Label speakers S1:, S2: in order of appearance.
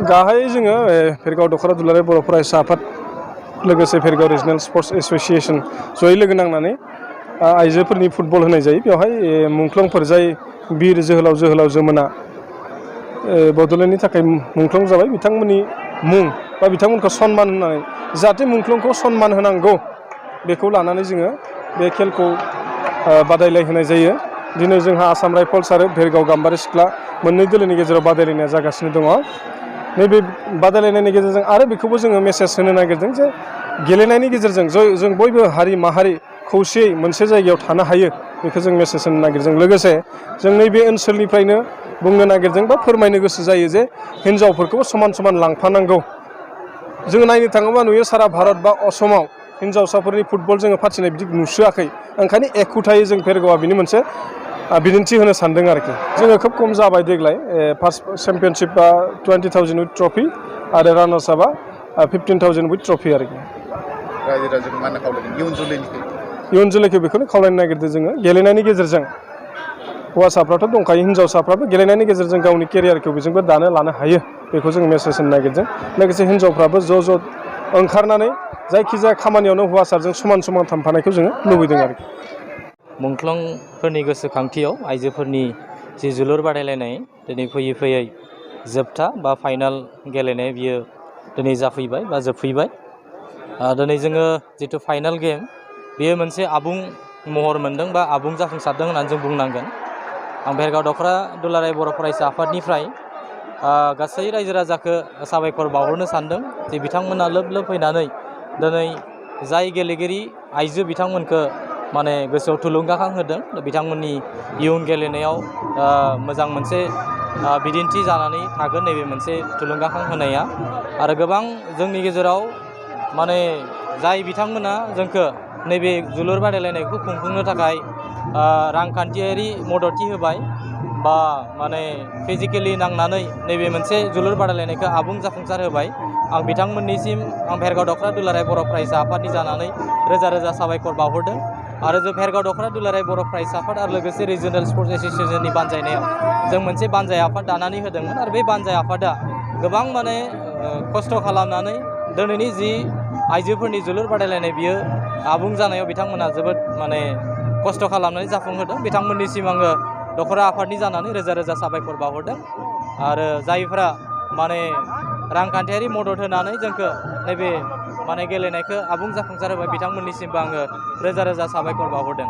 S1: गाहायै जोङो भेरगाव दख'रा दुलाराय बर' फरायसा आफाद लोगोसे भेरगाव रिजनेल स्पर्ट्स एस'सिएशन जयै लोगो नांनानै आइजोफोरनि फुटबल होनाय जायो। बेवहाय मुंख्लंफोर जाय बिर जोहोलाव जोमोना बड'लेण्डनि थाखाय मुंख्लं जाबाय बिथांमोननि मुं बा बिथांमोनखौ सनमान होनानै जाहाथे मुंख्लंखौ सनमान होनांगौ बेखौ लानानै जोङो बे खेलखौ बादायलायहोनाय जायो। दिनै जोंहा आसाम राइफल्स आरो भेरगाव गाम्बारि सिख्ला मोननै दोलोनि गेजेराव बादायलायनाया जागासिनो दङ। नैबे बादायलायनायनि गेजेरजों आरो बेखौबो जोङो मेसेज होनो नागिरदों जे गेलेनायनि गेजेरजों जों बयबो हारि माहारि खौसेयै मोनसे जायगायाव थानो हायो बेखौ जों मेसेज होनो नागिरदों। लोगोसे जों नैबे ओनसोलनिफ्रायनो बुंनो नागिरदों बा फोरमायनो गोसो जायो जे हिनजावफोरखौबो समान समान लांफानांगौ। जोङो नायनो थाङोबा नुयो सारा भारत बा असमाव हिनजावसाफोरनि फुटबल जोङो फाथिनाय बिदि नुसोआखै। ओंखायनो एखुथायै जों भेरगावआ बिनि मोनसे बिदिन्थि होनो सानदों आरोखि। जोङो खोब खम जाबाय देग्लाय फार्स्ट चेम्पियनशिपा 20,000 उइथ ट्रफि आरो रानार्स आपआ 15,000 उइथ ट्रफि आरोखि।
S2: रायजो राजाखौ मा होनना खावलायगोन
S1: इयुन जोलैखौ बेखौनो खावलायनो नागिरदों जोङो गेलेनायनि गेजेरजों हौवासाफ्राथ' दंखायो हिनजावसाफ्राबो गेलेनायनि गेजेरजों गावनि केरियारखौ बेजोंबो दानो लानो हायो बेखौ जों मेसेज होनो नागिरदों। लोगोसे हिनजावफ्राबो ज' ओंखारनानै जायखिजाया खामानियावनो हौवासाजों समान समान थांफानायखौ जोङो लुबैदों आरोखि।
S3: मुंख्लंफोरनि गोसोखांथियाव आइजोफोरनि जि जोलुर बादायलायनाय दिनै फैयै जोबथा बा फाइनाल गेलेनाय बियो दिनै जाफैबाय बा जोबफैबाय। दिनै जोङो जिथु फाइनाल गेम बेयो मोनसे आबुं महर मोनदों बा आबुं जाफुंसारदों होननानै जों बुंनांगोन। आं भेरगाव दख'रा दुलाराय बर' फरायसा आफादनिफ्राय गासै रायजो राजाखौ साबायखर बावहरनो सानदों जे बिथांमोना लोब फैनानै दिनै जाय गेलेगिरि आइजो बिथांमोनखौ माने गोसोआव थुलुंगाखां होदों बिथांमोननि इयुन गेलेनायाव मोजां मोनसे बिदिन्थि जानानै थागोन नैबे मोनसे थुलुंगाखां होनाया। आरो गोबां जोंनि गेजेराव माने जाय बिथांमोना जोंखौ नैबे जोलुर बादायलायनायखौ खुंफुंनो थाखाय रांखान्थियारि मददथि होबाय बा माने फिजिकेलि नांनानै नैबे मोनसे जोलुर बादायलायनायखौ आबुं जाफुंसार होबाय। आं बिथांमोननिसिम आं भेरगाव दख'रा दुलाराय बर' फरायसा आफादनि जानानै रोजा साबायखर बावहरदों। आरो जों भेरगाव दख'रा दुलाराय बर' फरायसा आफाद आरो लोगोसे रिजनेल स्पर्ट्स एस'सिएशननि बानजायनायाव जों मोनसे बानजाय आफाद दानानै होदोंमोन। आरो बे बानजाय आफादा गोबां माने खस्थ' खालामनानै दिनैनि जि आइजोफोरनि जोलुर बादायलायनाय बियो आबुं जानायाव बिथांमोना जोबोद माने खस्थ' खालामनानै जाफुंहोदों। बिथांमोननिसिम आङो दख'रा आफादनि जानानै रोजा साबायखर बावहरदों। आरो जायफ्रा माने रांखान्थियारि मदद होनानै जोंखौ नैबे माने गेलेनायखौ आबुं जाफुंसार होबाय बिथांमोननिसिमबो आङो रोजा साबायखर बावहरदों।